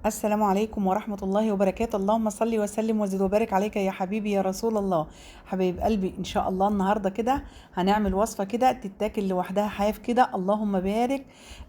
السلام عليكم ورحمة الله وبركاته. اللهم صل وسلم وزد وبارك عليك يا حبيبي يا رسول الله. حبيب قلبي، ان شاء الله النهاردة كده هنعمل وصفة كده تتاكل لوحدها حاف كده، اللهم بارك،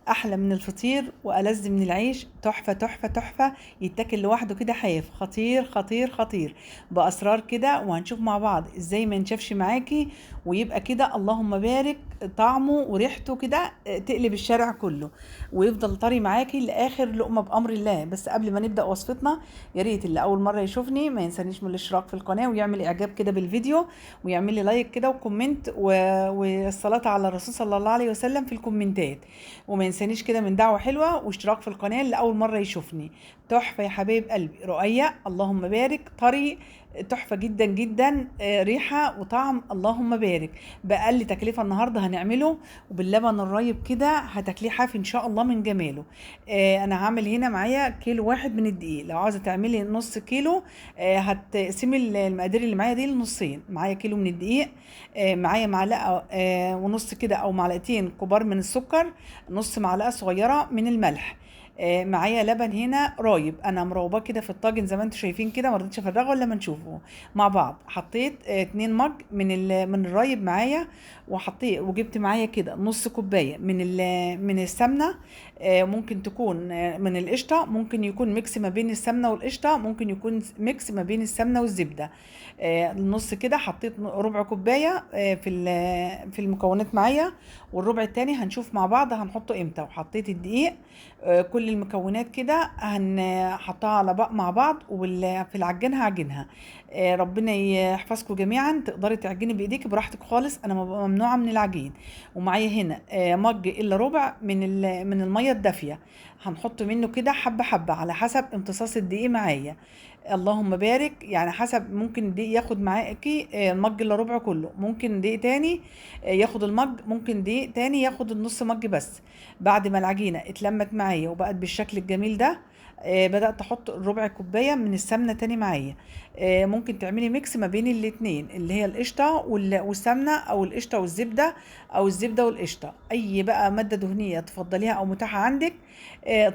احلى من الفطير والذ من العيش، تحفة تحفة تحفة، يتاكل لوحده كده حاف، خطير خطير خطير، بأسرار كده. وهنشوف مع بعض ازاي ما ينشفش معاكي ويبقى كده اللهم بارك طعمه وريحته كده تقلب الشارع كله ويفضل طري معاكي لاخر لقمة بامر الله. بس قبل ما نبدا وصفتنا، يا ريت اللي اول مرة يشوفني ما ينسانيش من الاشتراك في القناة ويعمل اعجاب كده بالفيديو ويعمل لي like كده و comment والصلاة على الرسول صلى الله عليه وسلم في الكومنتات، وما ينسانيش كده من دعوه حلوة واشتراك في القناة اللي اول مرة يشوفني. تحفة يا حبايب قلبي، رقيق اللهم بارك، طري تحفة جدا جدا، ريحه وطعم اللهم بارك، باقل تكلفة النهارده هنعمله، وباللبن الرايب كده هتاكليه حاف ان شاء الله من جماله. انا هعمل هنا معايا كيلو واحد من الدقيق، لو عاوزه تعملي نص كيلو هتقسمي المقادير اللي معايا دي لنصين. معايا كيلو من الدقيق، معايا معلقه ونص كده او معلقتين كبار من السكر، نص معلقه صغيرة من الملح، معايا لبن هنا رايب، انا مروباه كده في الطاجن زي ما انتم شايفين كده، ما رضيتش افرغه الا لما نشوفه مع بعض. حطيت 2 مج من الرايب معايا، وحطيت وجبت معايا كده نص كوباية من السمنة، ممكن تكون من القشطه، ممكن يكون mix ما بين السمنة والقشطه، ممكن يكون mix ما بين السمنة والزبده. النص كده حطيت ربع كوباية في المكونات معايا، والربع التاني هنشوف مع بعض هنحطه امتى. وحطيت الدقيق، كل المكونات كده هنحطها على بق مع بعض، وفي العجين هعجنها. ربنا يحفظكم جميعا، تقدري تعجني بايديك براحتك خالص، انا ممنوعة من العجين. ومعايا هنا مج الا ربع من المية الدافيه، هنحط منه كده حبه حبه على حسب امتصاص الدقيق معايا، اللهم بارك. يعني حسب، ممكن الدقيق ياخد معاكي المج الا ربع كله، ممكن دقيق تاني ياخد المج، ممكن دقيق تاني ياخد النص مج بس. بعد ما العجينة اتلمت معايا وبقت بالشكل الجميل ده، بدأت احط ربع كوباية من السمنة تاني معايا. ممكن تعملي mix ما بين الاتنين، اللي هي القشطه والسمنه، او القشطه والزبده، او الزبدة والقشطه، اي بقى مادة دهنية تفضليها او متاحة عندك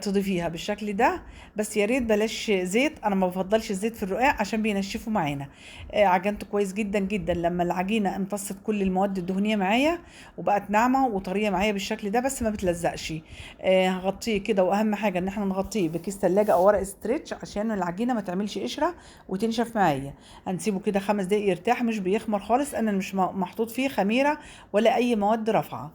تضيفيها بالشكل ده. بس يا ريت بلاش زيت، انا ما بفضلش الزيت في الرقاق عشان بينشفوا معانا. عجنته كويس جدا جدا، لما العجينة امتصت كل المواد الدهنية معايا وبقت ناعمة وطريه معايا بالشكل ده، بس ما بتلزقش. هغطيه كده، واهم حاجة ان احنا نغطيه بكيس تلاجة او ورق stretch عشان العجينة ما تعملش قشرة وتنشف معايا. هنسيبه كده 5 دقايق يرتاح، مش بيخمر خالص، انا مش محطوط فيه خميره ولا اي مواد رافعه.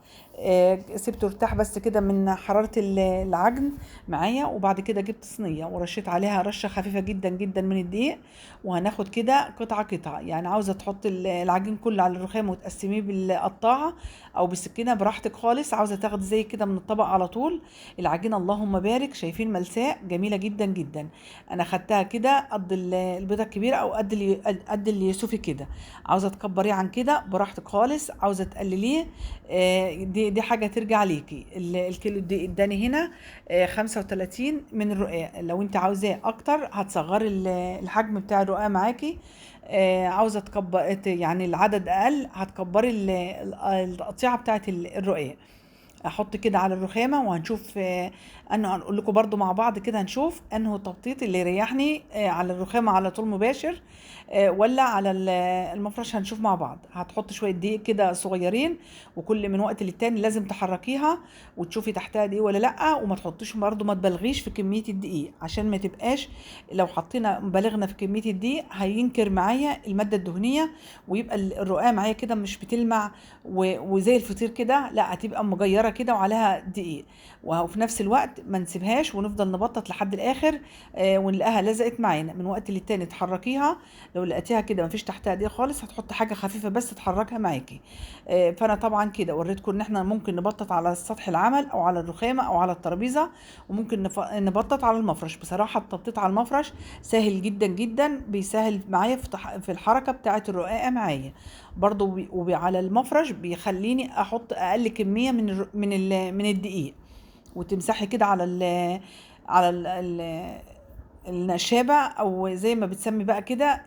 سيبته ارتاح بس كده من حرارة العجن معايا. وبعد كده جبت صينية ورشيت عليها رشه خفيفة جدا جدا من الدقيق، وهناخد كده قطعه قطعه. يعني عاوزه تحط العجين كله على الرخام وتقسميه بالقطاعه او بالسكينة براحتك خالص، عاوزه تاخدي زي كده من الطبق على طول. العجينة اللهم بارك، شايفين ملساء جميلة جدا جدا. انا خدتها كده قد البيضة الكبيرة او قد اليوسفي كده، عاوزه تكبريه عن كده براحتك خالص، عاوزه تقلليه دي حاجة ترجع ليكي. الكيلو الدقيق اداني هنا 35 من الرقاق، لو انت عاوزاه اكتر هتصغري الحجم بتاع الرقاق معاكي. عاوزه تكبر يعني العدد اقل هتكبري التقطيعه بتاعت الرقاق. احط كده على الرخامه وهنشوف انه هنقول لكم برده مع بعض كده، هنشوف انه التبطيط اللي يريحني على الرخامه على طول مباشر ولا على المفرش، هنشوف مع بعض. هتحط شوية دقيق كده صغيرين، وكل من وقت للتاني لازم تحركيها وتشوفي تحتها دقيق ولا لا، وما تحطيش برده، ما تبالغيش في كمية الدقيق عشان ما تبقاش، لو حطينا بالغنا في كمية الدقيق هينكر معايا المادة الدهنية ويبقى الرقاق معايا كده مش بتلمع وزي الفطير كده، لا هتبقى مجيره كده وعليها دقيق. وفي نفس الوقت ما نسيبهاش ونفضل نبطط لحد الاخر ونلاقيها لزقت معانا. من وقت للتاني تحركيها، لو لقيتيها كده مفيش تحتها دقيق خالص هتحط حاجة خفيفة بس تحركها معاكي. فانا طبعا كده وريتكم ان احنا ممكن نبطط على سطح العمل او على الرخامه او على الترابيزة، وممكن نبطط على المفرش. بصراحة التبطيط على المفرش سهل جدا جدا، بيسهل معايا في الحركة بتاعه الرقاقه معايا برضو، وعلى المفرش بيخليني احط اقل كمية من الدقيق. وتمسحي كده على ال على ال النشابه او زي ما بتسمي بقى كده،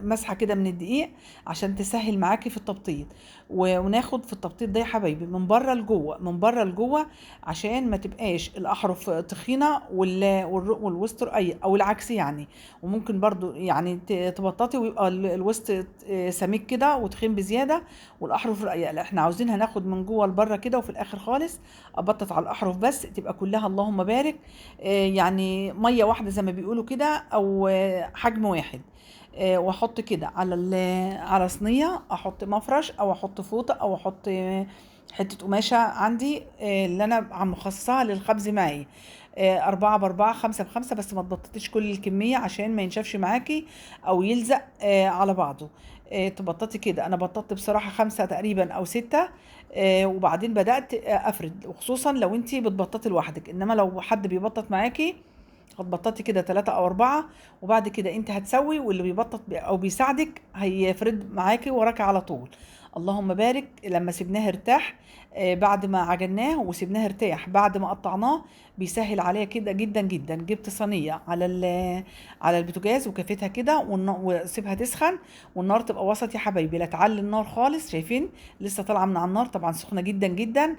مسحه كده من الدقيق عشان تسهل معاكي في التبطيط. وناخد في التبطيط ده يا حبايبي من بره لجوه، من بره لجوه، عشان ما تبقاش الاحرف تخينة والوسط رقيق او العكس يعني. وممكن برضو يعني تبططي ويبقى الوسط سميك كده وتخين بزيادة والاحرف رقيقه. لا، احنا عاوزينها ناخد من جوه لبره كده، وفي الاخر خالص ابطط على الاحرف بس، تبقى كلها اللهم بارك يعني مية واحدة زي ما بيقولوا كده، او حجم واحد. واحط كده على صينية، احط مفرش او احط فوطه او احط حتة قماشة عندي اللي انا عم مخصصها للخبز معي، 4 ب4 5 ب5، بس ما تبططيش كل الكمية عشان ما ينشفش معاكي او يلزق على بعضه. تبططي كده، انا بططت بصراحة 5 تقريبا او 6، وبعدين بدات افرد، وخصوصا لو انتي بتبططي لوحدك، انما لو حد بيبطط معاكي هتبططي كده 3 أو 4، وبعد كده انت هتسوي، واللي بيبطط او بيساعدك هيفرد معاكي وراكي على طول. اللهم بارك. لما سيبناه ارتاح بعد ما عجناه وسيبناه ارتاح بعد ما قطعناه، بيسهل عليا كده جدا جدا. جبت صينية على البوتاجاز وكفتها كده وسيبها تسخن، والنار تبقى وسط يا حبايبي، لا تعلي النار خالص. شايفين لسه طالعه من على النار، طبعا سخنة جدا جدا،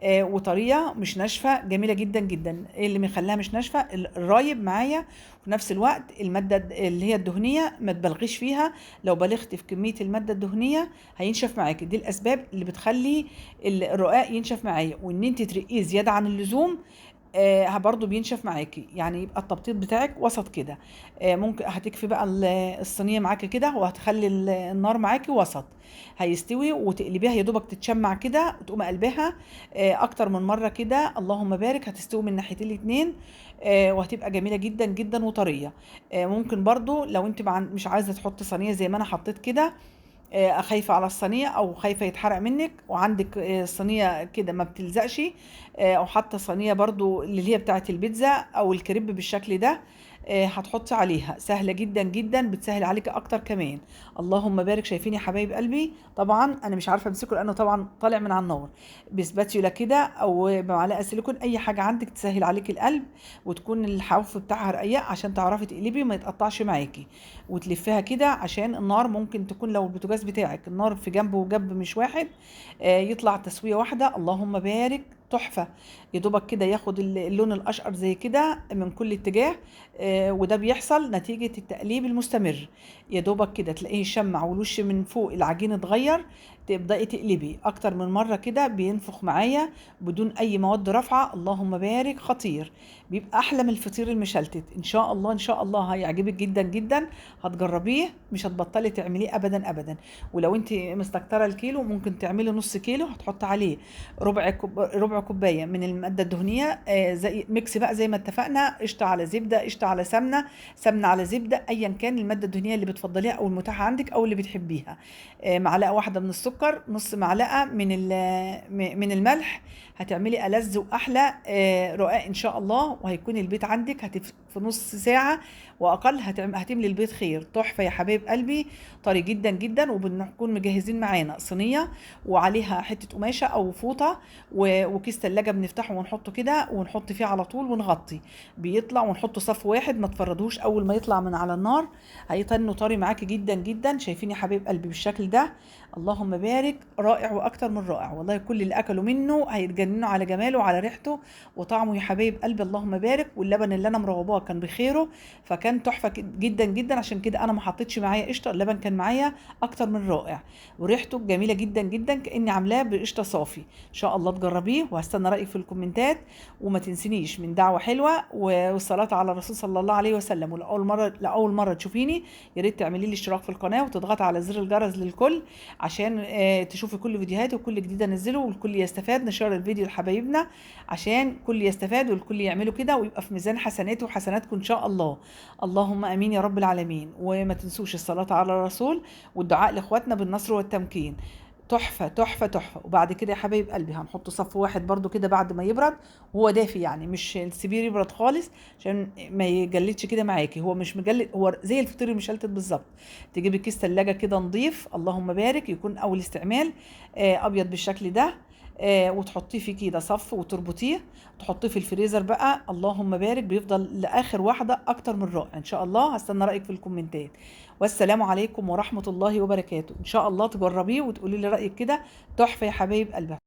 وطريه مش ناشفة، جميلة جدا جدا. ايه اللي مخليها مش ناشفة؟ الرايب معايا، وفي نفس الوقت المادة اللي هي الدهنية ما تبالغيش فيها، لو بلغت في كمية المادة الدهنية هينشف معاكي. دي الاسباب اللي بتخلي الرقاق ينشف معايا، وان انت ترقيه زيادة عن اللزوم برضو بينشف معاكي، يعني يبقى التبطيط بتاعك وسط كده. ممكن هتكفي بقى الصينية معاكي كده، وهتخلي النار معاكي وسط، هيستوي وتقلبيها يا دوبك تتشمع كده، وتقوم قلبها اكتر من مرة كده، اللهم بارك، هتستوي من ناحيتين الاتنين، وهتبقى جميلة جدا جدا وطريه. ممكن برضو لو انت مش عايزه تحطي صينية زي ما انا حطيت كده، خايفة على الصينية او خايفة يتحرق منك، وعندك صينية كده ما بتلزقش، او حتى صينية برضو اللي هي بتاعه البيتزا او الكريب بالشكل ده، هتحطي عليها، سهلة جدا جدا، بتسهل عليك اكتر كمان. اللهم بارك. شايفين يا حبايب قلبي؟ طبعا انا مش عارفه امسكه لانه طبعا طالع من على النار، بسباتيولا كده او بمعلقه سيليكون، اي حاجة عندك تسهل عليك القلب، وتكون الحواف بتاعها رقيق عشان تعرفي تقلبي وما يتقطعش معاكي، وتلفيها كده عشان النار ممكن تكون لو البوتاجاز بتاعك النار في جنب وجنب مش واحد، يطلع تسويه واحدة. اللهم بارك، تحفة. يا دوبك كده ياخد اللون الاشقر زي كده من كل اتجاه، وده بيحصل نتيجة التقليب المستمر. يا دوبك كده تلاقيه شمع والوش من فوق العجين اتغير، تبداي تقلبي اكتر من مرة كده، بينفخ معايا بدون اي مواد رافعه. اللهم بارك، خطير، بيبقى احلى من الفطير المشلتت. ان شاء الله ان شاء الله هيعجبك جدا جدا، هتجربيه مش هتبطلي تعمليه ابدا ابدا. ولو انت مستكتره الكيلو ممكن تعملي نص كيلو، هتحط عليه ربع كوباية من المادة الدهنية، زي mix بقى زي ما اتفقنا، قشطه على زبدة، قشطه على سمنه، سمنه على زبدة، ايا كان المادة الدهنية اللي بتفضليها او المتاحة عندك او اللي بتحبيها. معلقه واحدة من السكر، نص معلقه من الملح، هتعملي ألذ واحلى رقاق ان شاء الله، وهيكون البيت عندك في نص ساعة واقل، هتملي البيت خير. تحفة يا حبايب قلبي، طري جدا جدا. وبنكون مجهزين معانا صينية وعليها حتة قماشة او فوطه وكيس تلاجة بنفتحه ونحطه كده، ونحط فيه على طول ونغطي، بيطلع ونحطه صف واحد، ما تفردوش اول ما يطلع من على النار، هيطنه طري معاكي جدا جدا. شايفين يا حبايب قلبي بالشكل ده؟ اللهم بارك، رائع واكتر من رائع والله. كل اللي اكلوا منه هيتجننوا على جماله وعلى ريحته وطعمه يا حبايب قلبي، اللهم بارك. واللبن اللي انا مروباه كان بخيره، فكان تحفة جدا جدا، عشان كده انا ما حطيتش معايا قشطه، اللبن كان معايا اكتر من رائع، وريحته جميلة جدا جدا كاني عاملاه بقشطه صافي. ان شاء الله تجربيه، وهستنى رايك في الكومنتات، وما تنسينيش من دعوه حلوة والصلاة على الرسول صلى الله عليه وسلم. ولاول مرة لاول مرة تشوفيني يا ريت تعملي لي اشتراك في القناة وتضغطي على زر الجرس للكل عشان تشوفي كل فيديوهاتي وكل جديد انزله، والكل يستفاد. نشر الفيديو لحبايبنا عشان كل يستفاد والكل يعملوا كده، ويبقى في ميزان حسناتي وحسناتكم ان شاء الله. اللهم امين يا رب العالمين. وما تنسوش الصلاة على الرسول والدعاء لاخواتنا بالنصر والتمكين. تحفة تحفة تحفة. وبعد كده يا حبايب قلبي هنحط صف واحد برضو كده بعد ما يبرد، وهو دافي يعني مش السبير يبرد خالص عشان ما يجلدش كده معاكي، هو مش مجلد، هو زي الفطير المشلتت بالظبط. تجيبي كيس تلاجة كده نضيف، اللهم بارك، يكون اول استعمال، ابيض بالشكل ده، وتحطيه في كده صف وتربطيه، تحطيه في الفريزر بقى، اللهم بارك، بيفضل لاخر واحدة اكتر من رائع. ان شاء الله هستنى رايك في الكومنتات، والسلام عليكم ورحمة الله وبركاته. ان شاء الله تجربيه وتقولي لي رايك كده، تحفة يا حبايب قلبي.